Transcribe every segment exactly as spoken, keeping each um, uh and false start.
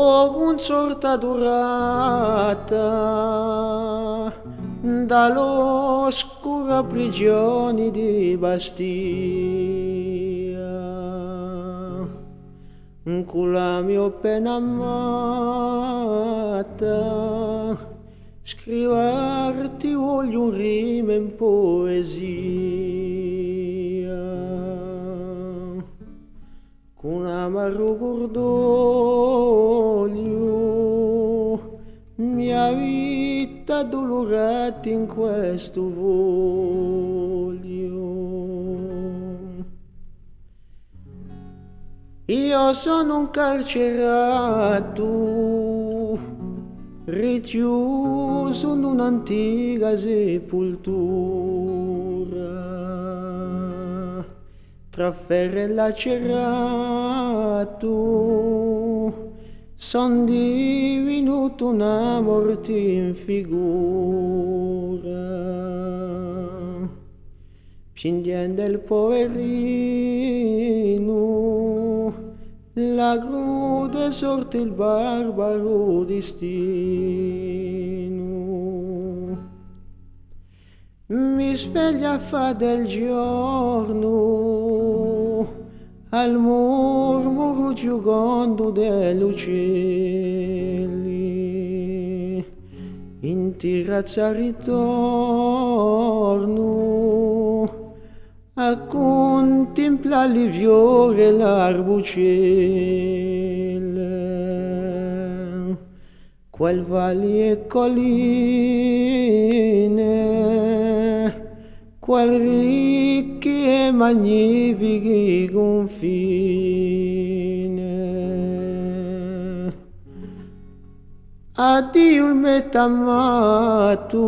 O cunsorta adurata da l'oscura prigioni di Bastia, cù la mio penna matta scrivarti vogliu rime in puesia. Cù un amaru curdoliu, mia vita addulurata in questu fogliu. Eiu sò un carceratu, richjusu in un'antica sepultura. Trà ferru è laceratu, sò divinutu una morti in figura. Pienghjendu il poverinu, la crude sorti, il barbaru distinu. Mi svegliu à fà del ghjornu al murmuru ghjucondu di l'ucelli, in terrazza ritornu à cuntimplà li fiori è l'arbucelle. Qual valli è colline, qual ricchi è magnifichi cunfine. Addiu il me tammatu,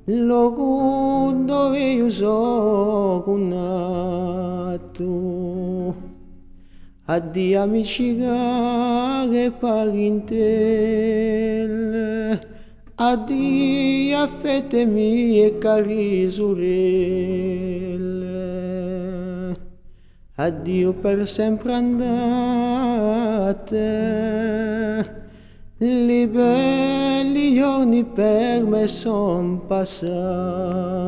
locu induve eiu sò natu. Addiu amici cari è parintelle, addiu affetti mei è cari surelle. Addiu per sempre andate, li belli ghjorni per mè sò passati.